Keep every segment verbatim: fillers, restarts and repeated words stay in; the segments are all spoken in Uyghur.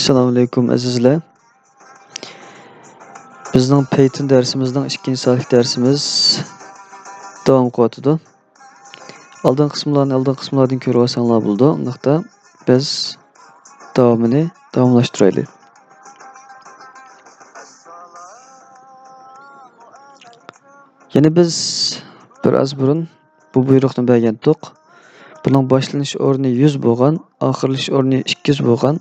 ئەسسالامۇئەلەيكۇم ئەزىزلەر. بىزنىڭ پەيتۇن دەرسىمىزنىڭ ئىككىنچى سائەتلىك دەرسىمىز داۋام قىلىۋاتىدۇ. ئالدىنقى قىسىملارنى ئالدىنقى قىسىملاردىن كۆرۈۋالساڭلار بولىدۇ. ئۇنداقتا بىز داۋامىنى داۋاملاشتۇرايلى. يەنە بىز بىر ئاز بۇرۇن بۇ بۇيرۇقنى بەرگەنتۇق. بۇنىڭ باشلىنىش ئورنى يۈز بولغان، ئاخىرلىشىش ئورنى ئىككى يۈز بولغان،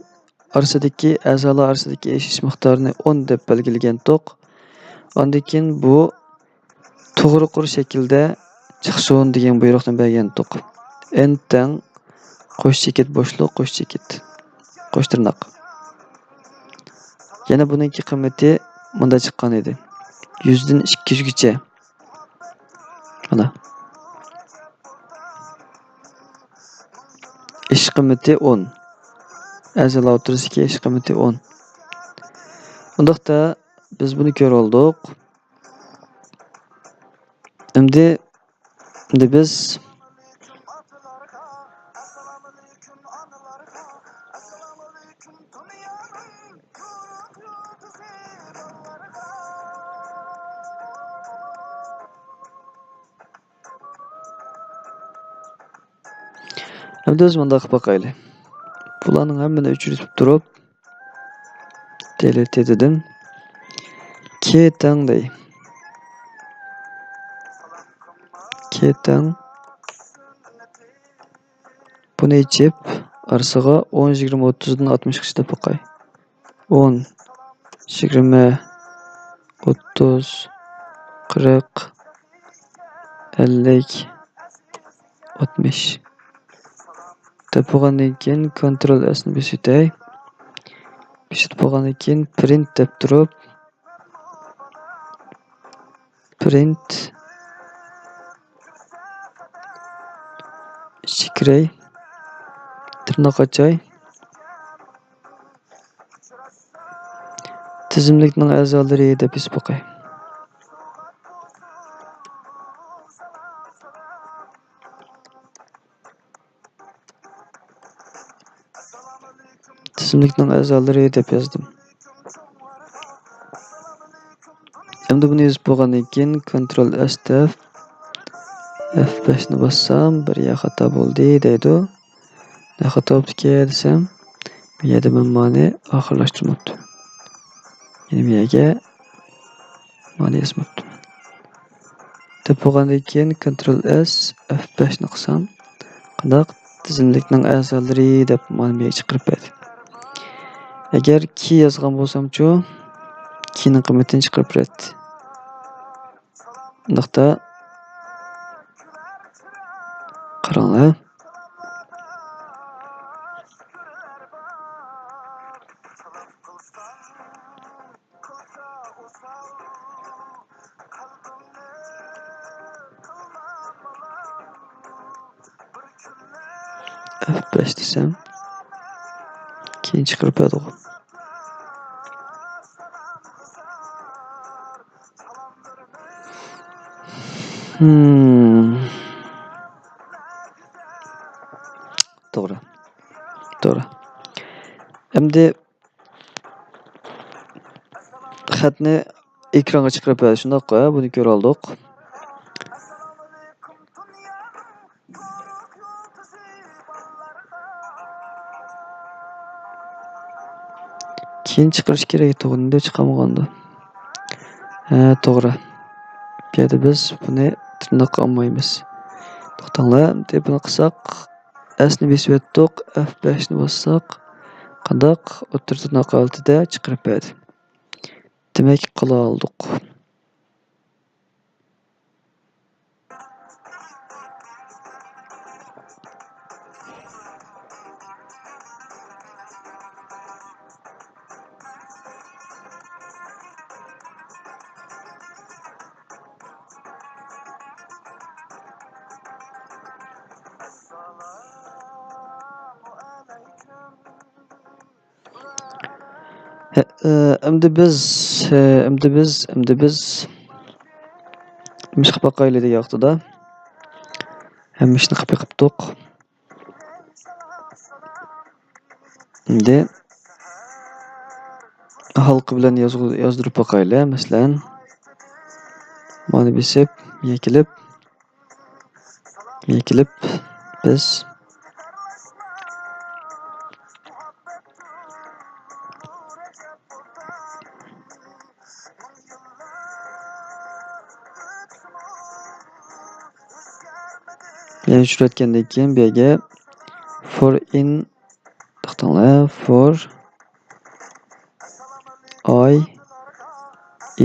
ئارىسىدىكى، ئەزالار ئارىسىدىكى ئېشىش مىقدارىنى ئون دەپ بەلگىلىگەنتۇق. ئاندىن كېيىن بۇ توغرا قۇر شەكىلدە چىقسۇن دېگەن بۇيرۇقنى بەرگەنتۇق. ئېن تەڭ قوش چېكىت بوشلۇق، قوش چېكىت، قوش تىرناق. يەنە بۇنىڭكى قىممىتى مۇندا چىققان ئىدى. يۈزدىن ئىككى يۈزگىچە. مانا. ئېشىش قىممىتى ئون. ئەزالار ئوتتۇرىسىدىكى ئېشىش قىممىتى ئون. ئۇنداقتا بىز بۇنى كۆرۈۋالدۇق. ئەمدى، ئەمدى بىز ئەمدى بىز مۇنداق قىلىپ باقايلى. بۇلارنىڭ ھەممىنى ئۆچۈرۈپ تۇرۇپ، دېلېت دېدىم. كې تەڭ دەي. كې تەڭ. بۇنى ئېچىپ، ئارىسىغا ئون، يىگىرمە، ئوتتۇزدىن ئاتمىشقىچە دەپ باقاي. ئون، يىگىرمە، ئوتتۇز، قىرىق، ئەللىك، ئاتمىش. دەپ بولغاندىن كېيىن كونترول ئېسنى بېسىۋېتەي. بېسىپ بولغاندىن كېيىن پرىنت دەپ تۇرۇپ، پرىنت ئىچى كىرەي، تىرناق ئاچاي. تىزىملىكنىڭ ئەزالىرى دەپ يېزىپ باقاي. تىزىملىكنىڭ ئەزالىرى دەپ يازدىم. ئەمدى بۇنى يېزىپ بولغاندىن كېيىن كونترول ئېس دەپ ئەف بەشنى باسسام، بىر يەر خاتا بولدى دەيدۇ. نە خاتا بوپتىكەن دېسەم، بۇ يەردە مەن مانى ئاخىرلاشتۇرماپتىمەن. يەنە بۇ يەرگە مانى يازماپتىمەن. دەپ بولغاندىن كېيىن كونترول ئېس، ئەف بەشنى قىلسام، قانداق؟ تىزىملىكنىڭ ئەزالىرى دەپ مانا بۇ يەرگە چىقىرىپ بەردى. ئەگەر كى يازغان بولسامچۇ، كىنىڭ قىممىتىنى چىقىرىپ بېرەتتى. ئۇنداقتا قاراڭلار. ئەف بەش دېسەم، كېيىن چىقىرىپ بەردىغۇ. Hmm. توغرا. توغرا. ئەمدى خەتنى ئېكرانغا چىقىرىپ بەردى، شۇنداققۇ؟ بۇنى كۆرۈۋالدۇق. كېيىن چىقىرىش كېرەك، توغرا، نېمە چىقارمىغاندۇ؟ ھە، توغرا. بۇ يەردە بىز بۇنى تىرناققا ئالمايمىز. توختاڭلار، ئەمدى بۇنى قىلساق، ئەسنى بېسىۋەتتۇق، ئەف بەشنى باسساق، قانداق؟ ئوتتۇرا تىرناق ھالىتىدە چىقىرىپ بەردى. دېمەك، قىلالىدۇق. ھە، ئە، ئەمدى بىز، ئە، ئەمدى بىز، ئەمدى بىز نېمە ئىش قىلىپ باقايلى دېگەن ۋاقتىدا ھەممە ئىشنى قىلىپ بېقىپتۇق. ئەمدى ھالقا بىلەن يازغۇ-، يازدۇرۇپ باقايلى. مەسىلەن، مانا بېسىپ، يەكىلىپ، يەكىلىپ بىز يەنە چۈشۈرۈۋەتكەندىن كېيىن بۇ يەرگە for in، توختاڭلار، for I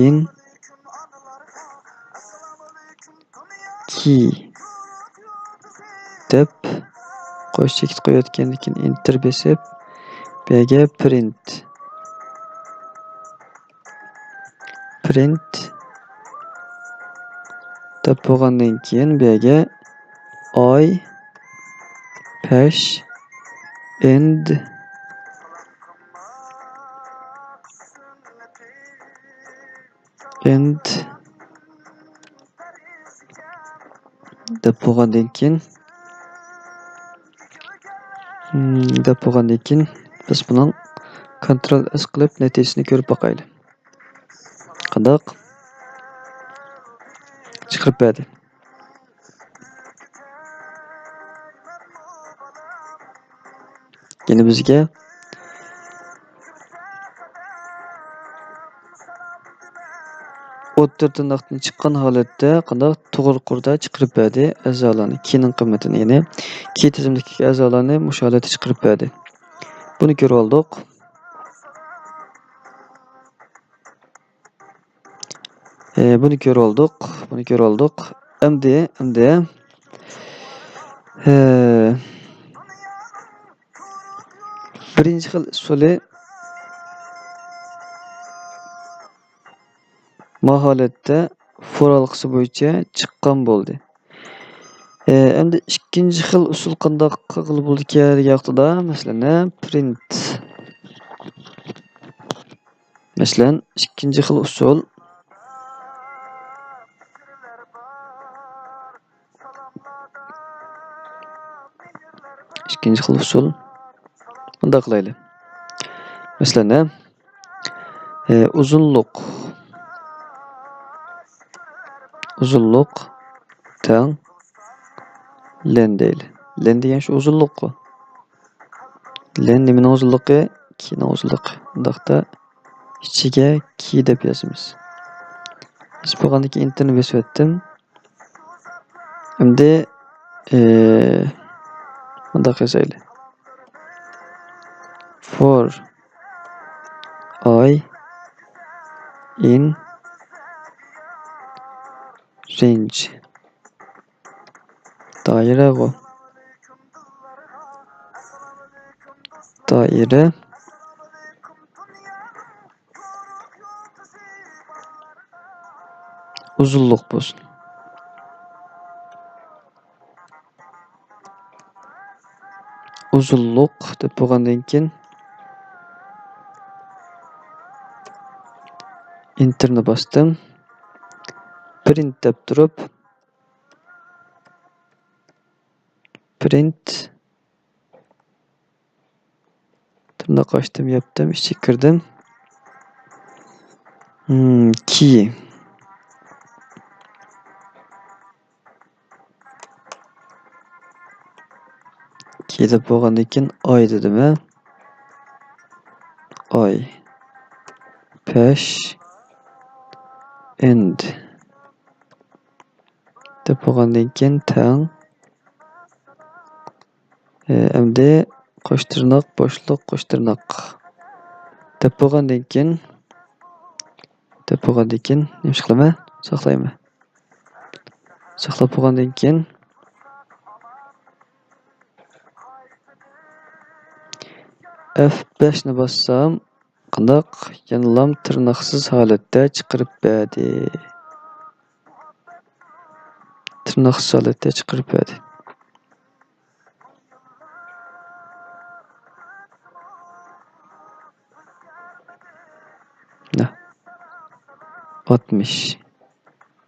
in key دەپ قوش چېكىت قويۇۋەتكەندىن كېيىن، ئېنتېر بېسىپ، بۇ يەرگە print، print دەپ بولغاندىن كېيىن، بۇ يەرگە I پەش end end دەپ بولغاندىن كېيىن، دەپ بولغاندىن كېيىن، بىز بۇنىڭ كونترول ئېس قىلىپ نەتىجىسىنى كۆرۈپ باقايلى. قانداق؟ چىقىرىپ بەردى. يەنە بىزگە ئوتتۇرا تىرناقتىن چىققان ھالەتتە قانداق توغرا قۇردا چىقىرىپ بەردى ئەزالارنى، كېيىنىڭ قىممىتىنى، يەنى كېيىن تىزىملىكتىكى ئەزالارنى مۇشۇ ھالەتتە چىقىرىپ بەردى. بۇنى كۆرۈۋالدۇق. ئى، بۇنى كۆرۈۋالدۇق، بۇنى كۆرۈۋالدۇق. ئەمدى، ئەمدى، ئى، بىرىنچى خىل ئۇسۇلى، ما ھالەتتە for ھالقىسى بويىچە چىققان بولدى. ئى، ئەمدى ئىككىنچى خىل ئۇسۇل قانداق قىلغىلى بولىدىكەن دېگەن ۋاقتىدا، مەسىلەن، print. مەسىلەن، ئىككىنچى خىل ئۇسۇل. ئىككىنچى خىل ئۇسۇل. مۇنداق قىلايلى. مەسىلەن، ئى، ئۇزۇنلۇق. ئۇزۇنلۇق تەڭ len دەيلى. Len دېگەن شۇ ئۇزۇنلۇققۇ. Len نېمىنىڭ ئۇزۇنلۇقى؟ Key نىڭ ئۇزۇنلۇقى. ئۇنداقتا ئىچىگە key دەپ يازىمىز. يېزىپ بولغاندىن كېيىن ئېنتېرنى بېسىۋەتتىم. ئەمدى، ئى، مۇنداق يازايلى. For I in range. دائىرەغۇ. دائىرە. ئۇزۇنلۇق بولسۇن. ئۇزۇنلۇق دەپ بولغاندىن كېيىن، ئېنتېرنى باستىم. Print دەپ تۇرۇپ، print، تىرناق ئاچتىم، ياپتىم، ئىچىگە كىردىم. Hmm، key. Key دەپ بولغاندىن كېيىن I دېدىم، ھە؟ I. پەش end دەپ بولغاندىن كېيىن تەڭ، ئى، ئەمدى قوش تىرناق، بوشلۇق، قوش تىرناق دەپ بولغاندىن كېيىن، دەپ بولغاندىن كېيىن نېمە ئىش قىلىمەن؟ ساقلايمەن. ساقلاپ بولغاندىن كېيىن، F بەشنى باسسام، قانداق؟ يەنىلام تىرناقسىز ھالەتتە چىقىرىپ بەردى. تىرناقسىز ھالەتتە چىقىرىپ بەردى. مىنا. ئاتمىش.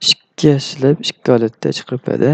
ئىككى ھەسسىلەپ ئىككى ھالەتتە چىقىرىپ بەردى.